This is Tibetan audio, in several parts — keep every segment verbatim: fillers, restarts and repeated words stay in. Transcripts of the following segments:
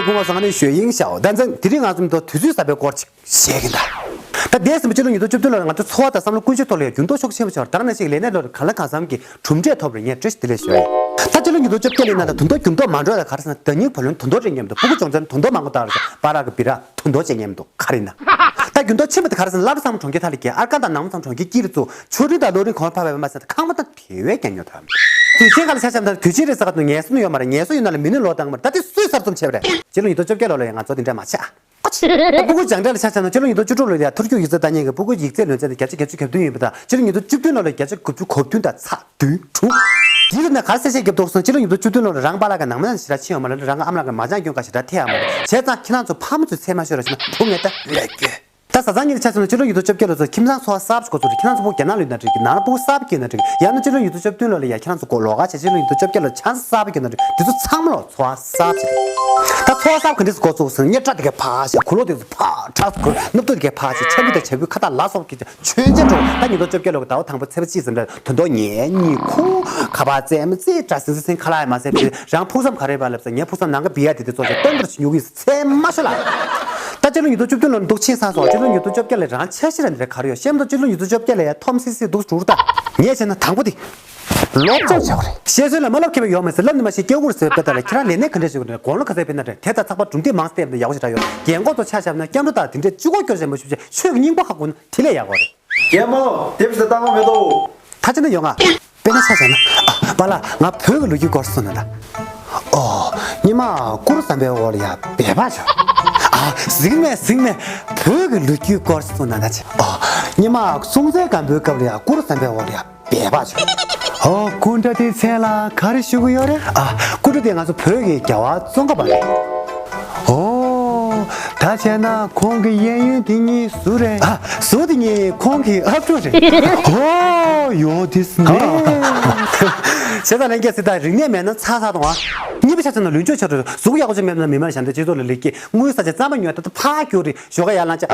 སྐུ་ངོ་བཟང་ནི་ཞོ་ཡིན་ཤའོ་ད་ཚང་དེ་རིང་ང་ཚོ་མི་ཐོག་དུས་ཚོད་གསར་པའི་སྐོར་ཅིག་བཤད་ཀྱིན་གདའ། ད་འདས་ཟིན་པའི་ཕྱི་ལོ་ཉིས་སྟོང་བཅུ་བདུན་ལོར་ང་ཚོ་འཚོ་བ་དང་བསམ་བློ་ཀུན་སྤྱོད་ཐོག་ལ་ཡང་འགྱུར་ལྡོག་ཤུགས་ཆེན་པོ་བྱུང་བ། ད་ག་ནང་བཞིན་ལས་གནས་ལོར་གང་ལ་གང་འཚམ་གྱི་གྲུབ་འབྲས་ཐོབ་པར་ངས་བཀྲ་ཤིས་བདེ་ལེགས་ཞུ་ཡ་ཡིན། ད་ཕྱི་ལོ་ཉིས་སྟོང་བཅོ་བརྒྱད་ལོའི་ནང་ལ་དུང་དོ་འགྱུར་ལྡོག་མ་འགྲོ་ལ་ག་རེ་ཟེར་ན། ཟླ་ཉིན་བུ་ལོན་དུང་དོ་རེ་ཉེམ་འདུག་སྤུ་གུ་སྦྱོང་ཚན་དུང་དོ་མང་པོ་བཏང་རེ་བ་ར་གི་བི་ར་དུང་དོ་ཅེ་ཉེམ་འདུག་ག་རེ་ན། ད་རྒྱུན་ཐོག་ཕྱིན་པ་དེ་ག་རེ་ཟེར་ན། བླ་བྲང་ཚང་མ་གྲོང་ཁྱེར་མཐའ་ལ་བརྒལ། ཨར་ཀ་དང་ནང་མ་ཚང་མ་གྲོང་ཁྱེར་དཀྱིལ་ལ་བཙུགས། ཆོ་འཕྲུལ་དང་གློག་རིན་གོང་འཕར་བས་མ་ཟད་ཁང་པ་དང་དེ་བས་ཀྱང་ཉོ་ཐུབ། དུས་ཆེན་ཁ་ལ་ཆ་བཞག་ན་དུས་ཆེན་རེད་ཟེར་ག་དུས་ངལ་གསོ་ཡོད་མ་རེད། ངལ་གསོ་ཡོད་ན་ལ་མི་ནི་ལོ་བཏང་མ་རེད། ད་དེ་སུས་གསར་རྩོམ་བྱས་པ་རེད། ཕྱི་ལོ་ཉིས་སྟོང་བཅོ་བརྒྱད་ལོ་ལ་ཡང་ང་ཚོ་དེ་འདྲ་མ་བྱས། ཨ་ཅི། ད་སྤུ་གུ་སྦྱངས་འབྲས་ལ་ཆ་བཞག་ན་ཕྱི་ལོ་ཉིས་སྟོང་བཅུ་དྲུག་ལོ་ལ་ཡང་ཐོར་རྒྱུག་ཡིག་ཚད་ལྡན་མཁན་གྱི་སྤུ་གུ་ཡིག་ཚད་ལོན་ཚད་དེ་བརྒྱ་ཆ་བརྒྱད་ཅུ་གྱ་བདུན་ཡིན་པ་དང་། ཕྱི་ལོ་ཉིས་སྟོང་བཅུ་བདུན་ལོ་ལ་བརྒྱ་ཆ་དགུ་བཅུ་གོ་བདུན་དང་ཚེག་བདུན་བྱུང་། དེའི་རིང་ནས་ག་རེ་གསལ་བཤད་རྒྱབ་འདུག་ཟེར་ན། ཕྱི་ལོ་ཉིས་སྟོང་བཅུ་བདུན་ལོ་ལ་རང་པཱ་ལགས་ཀྱི་ནང་མི་ནང་ཞེ་དྲག་ཕྱིན་ཡོད་མ་རེད། རང་གི་ཨ་མ་ལགས་ཀྱི་མ་བྱན་སྐྱོན་ཁ་ཞེ་དྲག་ཐེབས་ཡོད་མ་རེད། བྱས་ཙང་ཁྱེད་རང་ཚོ་ཕ་མ་ཚོས་ཚད་མ་ཤོར་ར་ཕྱིན་ན་བུ་ངས་ད་ལས་སྐྱོན། ད་བཟའ་ཚང་གཉིས་ལ་ཆ་བཞག་ན་ཕྱི་ལོ་ཉིས་སྟོང་བཅོ་བརྒྱད་ལོ་ཚོ་ཁྱིམ་ཚང་འཚོ་བ་གསར་པ་ཞིག་འགོ་ཚུགས་རེད། ཁྱེད་རང་ཚོ་སྤུ་གུ་རྒྱ་ནག་ལ་ཡོད་ན་འགྲིག་གི། ནང་ལ་སྤུ་གུ་གསར་པ་སྐྱེས་ན་འགྲིག་གི། ཡང་ན་ཕྱི་ལོ་ཉིས་སྟོང་བཅོ་བརྒྱད་ལོ་ཆང་ས་གསར་པ་སྐྱེས་ན་འགྲིག་གི། ཕྱི་ལོ་ཉིས་སྟོང་བཅོ་བརྒྱད་ལོ་ཆང་ས་གསར་པ་སྐྱེས་ན་འགྲིག་གི། དེ་ཚོ་ཚང་མ་ལ་འཚོ་བ་གསར་པ་ཞིག་རེད། ད་འཚོ་བ་གསར་པ་ག་འདྲས་སུ་འགོ་ཚུགས་ཟེར་ན། སྙན་གྲགས་དེ་གས་ཕར་བཞག་གུ་ལོག་དེ་ཚོ་ཕར་བྲག་གུ་སྣུབ་ཏོ་དེ་གས་ཕར་བཞག་ཆབ་མི་དང་བྱ་ཕོའི་ཁ་བཏགས་ལ་སོགས་ཀྱི་མཆོད་མཇལ་འགྲོ། ད་ཉིས་སྟོང་བཅོ་བརྒྱད་ལོ་གི་ཟླ་བ་དང་པོ་ཚེས་པ་གཅིག་ཙམ་རེད། དུང་དོ་ཉེ་གཉིས་ཁུ་ཁ་པར་རྩེད་མོ་རྩེ་དྲ་སིང་སིང་ཁ་ལག་ཡ་མ་ཟད་པའི་རང་ཕུགས་བསམ་ག་རེ་བ་ལབ་ས། ངའི་ཕུགས་བསམ་ནང་གི་བི་ཡ་དེ་དེ་ཚོ་ཞིག་སྟོན་པར་ཞིག་ཉུག་གི་ཚད་མ་ཤོ་ལ། ད་ཕྱི་ལོ་ཉིས་སྟོང་བཅུ་བདུན་ལོ་འདུག་ཕྱིན་ཚར་སོང་། ཕྱི་ལོ་ཉིས་སྟོང་བཅོ་བརྒྱད་ལ་རང་འཆར་གཞི་ར་འདི་ར་ག་རེ་ཡོད་ཤེས་མ་ཐུབ། ཕྱི་ལོ་ཉིས་སྟོང་བཅོ་བརྒྱད་ལ་ཡ་ཐོམ་སི་སི་འདུག་འགྲུར་ད། ངས་བྱས་ན་དང་པོ་དེ། སློབ་སྦྱོང་བྱ་བ་རེད། བཤད་སྲོལ་ལ་མ་སློབ་མཁས་པ་ཡོང་མེད་ཟེར། སློབ་ནི་མ་ཤེས་སྐྱེ་དགུར་ཟེར་བའི་དཔེ་ལྟར་ལ། ཁྱེད་རང་ལས་གནས་ག་འདྲས་བྱེད་དགོས་རེད། དགུང་ལོ་ག་ཚད་ཕེབས་ན་འདྲ། དེ་ལྟར་ཚགས་པར་གྲུབ་འབྲས་མང་སྟེ་ཡག་པོ་ཞེ་དྲག་ཡོད། རྒན་གོག་ཚོ་ཆ་བཞག་ན་སྐྱབས་འགྲོ་དང་དེ་འདྲས་གཅིག་པོ་སྐྱོར་བྱས་མ་ཞུ་བྱས་ཆོས་ཀྱི་སྙིང་པོ་ཧ་གོ་ན་དེ་ལས་ཡག་པོ་རེད། རྒན་མོ་དེབ་ཟེར་བཏང་བ་མེད་དོ། ད་ཅི་འདྲ་ཡོང་ང་། དཔེར་ན་ཆ་བཞག་ན། ཨ། པཱ་ལགས་ང་བོད་ཀྱི་ལོ་རྒྱུས་སྐོར་གསུངས་ན་ད། ཨོ། སྔོན་མ་གུ་རུ་བསམ་འཕེལ་འོག་ལ་ཡ་སྦལ་པ་བྱོས། ཨ། གཟིགས་མེད་གཟིགས་མེད། བོད་ཀྱི་ལོ་རྒྱུས་སྐོར་གསུངས་ན་ད་ཅི། ཨོ། སྔོན་མ་སྲོང་བཙན་སྒམ་པོའི་སྐབས་ལ་ཡ་གུ་རུ་བསམ་འཕེལ་འོག་ལ་ཡ་སྦལ་པ་བྱོས། ཨོ། སྐུ་འདྲ་དེའི་མཚན་ལ་ག་རེ་ཞུ་གི་ཡོད་རེད། ཨ། སྐུ་འདྲ་དེ་ང་ཚོ་བོད་ཀྱི་རྒྱལ་བ་ཙོང་ཁ་པ་རེད། ཨོ། ད་བྱས་ན་ཁོང་གི་གཡས་གཡོན་དེ་གཉིས་སུ་རེད། ཨ། ཟུར་དེ་གཉིས་ཁོང་གི་ཨབ་ཕྲུག་རེད། ཨོ། ཡོད་དེ་སུ་ནས། བྱས་ཙང་ལྷན་རྒྱས་སྲིད་དང་རིག་གནས་མེད་ན་ཚ་ཚ་དང་བ། གཉིས་པ་ཆ་ཚང་ན་ལུས་སྦྱོང་བྱ་འགྲོ། གཟུགས་ཡག་པོ་ཅིག་མེད་ན་མི་མང་ཞབས་འདེགས་སྤྱི་ཚོགས་ལ་ལེགས་སྐྱེས། དངུལ་ས་ཆ་གཙང་མ་ཉོས་ད་ད་ཕར་རྒྱུག་རེད། ཞོགས་ཀ་ཡར་ལངས་ཆ།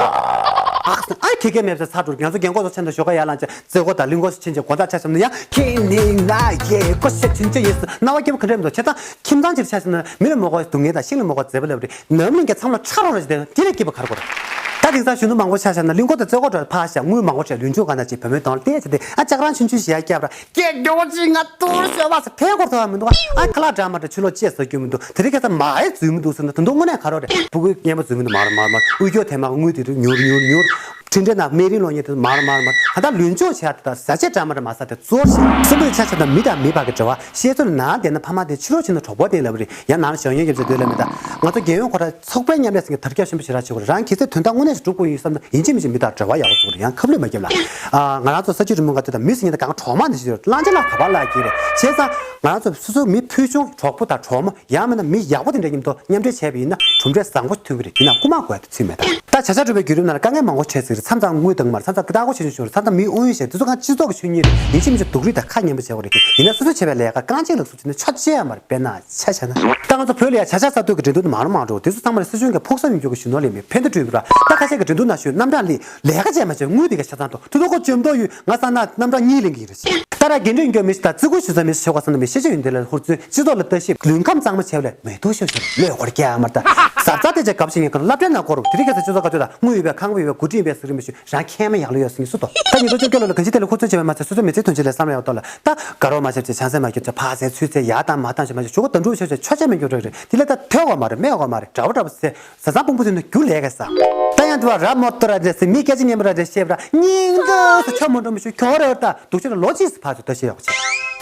ཨ། ཨ། ཁེ་ཁེ་མེད་ས་ཚ་འགྲོ། ང་ཚོ་རྒན་གོག་ཚོ་ཆེན་དུ་ཞོགས་ཀ་ཡར་ལངས་ཆ། རྩེ་སྐོར་དང་གླིང་སྐོར་སུ་ཕྱིན་ཆ། དགོང་དག་ཆ་བཞག་ན་ཡང་ཁྱེད་ནི་ང་ཡི་ཀོ་ཤ་ཆུན་ཆུ་ཡིན་ཟེར་སྣང་བ་སྐྱིད་པོ་ག་འདྲ་མི་འདུག་བྱས་ཙང་ཁྱིམ་ཚང་གཅིག་ཆ་བཞག་ན་མི་ལ་མོ་གོ་སྡུག་བསྔལ་དང་ཤིང་ལ་མོ་གོ་མཛེས་པོ་ལབ་རེད། ནམ་གླིང་གི་ཚང་མ་ཁྲ་རོ་རེ་བྱས་དེ་ལས་སྐྱིད་པ་ག་རེ་དགོས་རེད། ད་དེང་སང་གཞོན་ནུ་མང་པོ་ཆ་བཞག་ན་གླིང་སྐོར་དང་རྩེ་སྐོར་འགྲོ་ཕར་བཞག་དངུལ་མང་པོ་སྤྲད། ལུས་སྦྱོང་ག་ན་ཅིག་བུད་མེད་གདོང་ལ་བལྟས་བྱས་ཏེ། ཨ། ལྕགས་རང་ཆུན་ཆུན་ཞིག་ཡར་བརྒྱབ་ར། སྐད་མགྱོགས་ཅིག་ང་ཏུར་ཤོར་བ་ཟེར་ཕན་ཁོར་ཐོགས་མི་འདུག་ཨ། ཁ་ལག་འདྲ་མ་འདྲ་ཆུ་ལོག་ཅེས་ཟ་རྒྱུ་མི་འདུག་དེ་རིང་ཁ་སང་མ་ཧེ་འཛུལ་མི་འདུག་ཟེར་ན་ད་དུང་དངོས་གནས་ག་རེ་རེད། སྤུ་གུའི་གཉེན་པོ་འཛུལ་མི་འདུག་མར་མར་མར། དབུལ་སྐྱོར་ཐེངས་མ་དངུལ་དེ་རུ་ཉུར་ཉུར་ཉུར། འཕྲིན་ཕྲན་དང་སྨན་རིན་སློག་མཁན་དེ་མར་མར་མར། ད་ལྟ་ལུས་སྦྱོང་བྱས་ད་ཟ་ཆས་འདྲ་མ་འདྲ་མ་ཟ་དེ་གཙོར་བྱས། གསུམ་པའི་ཆ་བཞག་ན་མི་དང་མི་བར་གྱི་འབྲེལ་བ། བཤད་སྲོལ་ནང་བསྡད་ན་ཕ་མ་དེ་ཕྱི་ལོགས་ཕྱིན་ན་གྲོགས་པོ་དེ་ལབ་རེད། ཡང་ནང་ལ་ཞོགས་ཉལ་རྒྱབ་ཚེ་སྡོད་ལབ་མེད་ད། ང་ཚོ་རྒན་ཡོལ་ཁོ་ར་ཚོགས་པའི་མཉམ་ལས་ཟེར་མཁན་དར་ཁྱབ་ཆེན་པོ་ཞེ་དྲག་བྱེད་དགོས་རེད། རང་གི་ཚེ་དོན་དག་དངོས་གནས་ཤིག་སྒྲུབ་དགོས་ཡིན་བསམ་ན་ཡིན་གཅིག་མིན་གཅིག་མི་དང་འབྲེལ་བ་ཡག་པོ་བཟོ་དགོས་རེད། ཡང་ཁབ་ལུད་མ་བརྒྱབ་ལ། ཨ། ང་རང་ཚོ་ས་ཆུ་རི་མོ་འགའ་དེ་དང་མི་ཟེར་མཁན་དང་གང་གྲོགས་མ་ནས་ཤི་རེད། གླང་ཆེན་ལ་ག་པར་ལ་གྱིས་རེད། བྱས་ཙང་ང་རང་ཚོ་སོ་སོ་མི་ཕུལ་བྱུང་གྲོགས་པོ་དང་གྲོགས་མོ། ཡང་མིན་ན་མི་ཡག་པོ་དེ་འདྲ་མཉམ་དུ་མཉམ་འབྲེལ་བྱས་པ་ཡིན་ན་གྲུབ་འབྲས་བཟང་པོ་ཐོན་གྱི་རེད། ཡིན་ན་རྐུ་མ་དགོས་དེ་ཚུལ་མེད་ད། ད་བྱ་བྱ་སྒྲུབ་པའི་བརྒྱུད་རིམ་ནང་ལ་དཀའ་ངལ་མང་པོ་འཕྲད་ཟིག་རེད། མཚམས་མཚམས་དངུལ་འདང་མ་རེད། མཚམས་མཚམས་ཀི་ཏག་གོ་ཆེ་ཆུང་བྱུང་རེད། མཚམས་མཚམས་མི་དབང་ཡོད་ཞེས་དེ་ཚོ་གང་སྤྱི་ཚོགས་ཀྱི་ཆོས་ཉིད་རེད། ཡིན་གཅིག་མིན་གཅིག་སྡུག་རུས་དང་ཁ་མཉམ་པོ་བྱེད་དགོས་རེད། ཡིན་ན་སོ་སོའི་བྱས་པའི་ལས་ཀ་རྐང་རྗེས་ལ་སུ་བྱེད་ན་ཆོག་ཅེས་ཡང་མ་རེད། དཔེར་ན་ཆ་བཞག་ན། ད་ང་ཚོ་བོད་ལ་ཡ་བྱ་བྱ་གསར་གཏོད་ཀྱི་འགྲན་བསྡུར་དེ་མང་རུ་མང་རུ་འགྲོ། དེ་ཚོ་ཚང་མ་ལ་སྲིད་གཞུང་གི་ཕུགས་བསམ་ཡོད་རྒྱུ་གི་གཞོན་ནུ་ལས་མེད་ཕན་བདེ་སྤྲོད་ཀྱི་ར། ད་ཁ་ཤས་ཀྱི་འགྲན་བསྡུར་ནང་ཞུགས་རྣམ་གྲངས་ལས་ལས་ཀ་བྱས་མ་བྱས་དངུལ་དེ་ག་ཆ་ཚང་ཐོག་ཐུ་ཐུ་ཁོ་འཇོམས་ཐོག་ཡོད། ང་ས་ན་རྣམ་གྲངས་གཉིས་ལེན་གྱི་ཡིན་རེད། ད་ར་འགན་འཁྲི་ཡོད་མི་ཞིག་དང་བརྩི་བཀུར་ཞུ་ས་མི་ཞིག་ཆགས་པ་བསམ་ན་མི་ཤེས་ཆེ་ཡོད་འདི་ལ་ཧུར་བརྩོན། སྤྱི་ཚོགས་ལ་ལྟ་ཞིབ། ལུས་ཁམས་གཙང་མ་བྱས་པ་ལས་མེད་དུ་ཤོར་ཤོར་བློས་འཁོར་རྒྱག་མར་ད། གཟབ་གཟབ་དེ་ཆ་གབ་ཤིག་ངེད་ཀྱི་སློབ་གྲྭའི་ནང་སྐོར་དེ་རིང་ཁ་སང་སྤྱི་ཚོགས་བཀའ་བསྡུར་དང་དངུལ་ཡོད་པའི་ཁང་པ་ཡོད་པའི་འགོ་ཁྲིད་ཡིན་པའི་ཟེར་གྱི་མི་ཞིག་རང་མཁལ་མ་ཡག་ལོས་ཡོད་ཟེར་གྱི་སུ་ཏོ། ད་ཉིས་སྟོང་བཅོ་བརྒྱད་ལོ་ལ་གང་ཅི་དེ་ལ་ཧུར་བརྩོན་བྱས་པས་མ་ཚད་སོ་སོའི་མི་ཚེའི་དོན་ཆེན་ལ་བསམ་ཡག་ཏོ་ལ་ད་དགའ་རོགས་མ་བྱས་བྱས་བྱང་སེམས་མ་སྐྱོབ་བྱས་ཕ་སེ་ཚུལ་ཚེ་ཡག་དང་མ་བཏང་བྱས་མ་བྱས་ཞུ་གོ་ད་འགྲོ་བྱས་བྱས་ཆོ་ཆ་མི་འགྱོ་རོགས་རེད། དེ་ལ་ད་ཐོས་དགོས་མ་རེད། སྨྲས་དགོས་མ་རེད། འདྲ་བོ་འདྲ་བོ་ཟེར། བཟའ་ཚང་ཕུང་པོ་ཟིན་ན་རྒྱུ་ལས་ཀ་ས། ད་ཡང་དུ་བ་ར་མོ་ཏོ་ར་རེ་སི་མི་སྐད་ཆ་སྙན་པོ་ར་རེ་བཤད་པ་ར་སྙིང་འདོད་སུ་ཆོ་མོ་འགྲོ་མི་ཤུ་གྱོ་རེ་བ་ད་དུག་ཆེ་ར་ལོ་ཅིག་སུ་ཕ་ཚོ་ད་ཤེས་ཡོག་ཆེ།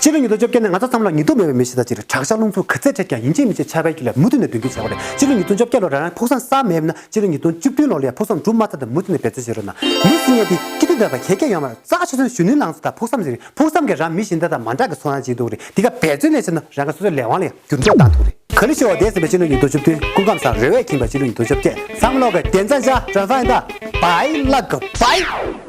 ཕྱི་ལོ་ཉིས་སྟོང་བཅོ་བརྒྱད་ནས་ང་ཚོ་ཚང་མ་ལ་ཉིན་དུ་མེད་པའི་མི་ཞིག་ད་ཅི་རེད། དྲག་ཤར་རླུང་འཚུབ་ག་ཚད་འཕྲད་ཀྱང་ཡིན་གཅིག་མིན་གཅིག་ཆར་པའི་རྒྱུ་ལས་མུ་མཐུད་ནས་མདུན་སྐྱོད་བྱ་དགོས་རེད། ཕྱི་ལོ་ཉིས་སྟོང་བཅོ་བརྒྱད་ལོ་རང་རང་ཕུགས་བསམ་གསར་མེད་ན་ཕྱི་ལོ་ཉིས་སྟོང་བཅུ་བདུན་ལོ་ལ་ཡང་ཕུགས་བསམ་སྒྲུབ་མ་ཚར་ཏེ་མུ་མཐུད་ནས་འབད་རྩོལ་བྱེད་རོགས་གནང་། མི་སྲིད་ཡས་དེ་སྐྱིད་སྡུག་འདྲ་བ་གལ་གལ་ཡོད་མ་རེད། རྩ་ཆེ་ཤོས་གཞོན་ནུའི་ལངས་ཕྱོགས་དང་ཕུགས་བསམ་ཟེར་རེད། ཕུགས་བསམ་གྱིས་རང་མི་གཞན་དག་དང་མ་འདྲ་གི་ཚོར་སྣང་སྐྱེ་འདུག་རེད། དེ་ག་འབད་བརྩོན་ལས་བྱས་ན་རང་གི་སོ་སོའི་ལས་དབང་ལ་ཡང་འགྱུར་ལྡོག་བཏང་ཐུབ་རེད། ག་ལེ་ཤོ་བ་དེ་ཟིན་པའི་ཕྱི་ལོ་ཉིས་སྟོང་བཅུ་བདུན་སྐུ་ཁམས་བཟང་རེ་བས་ཁེངས་པ་ཕྱི་ལོ་ཉིས་སྟོང་བཅོ་བརྒྱད་ཚང་མ་ལོག་གི་བདེན་རྩ་བཞག་དྲན་ས་ཡིན་ད། བའི་ལག་གི་བའི།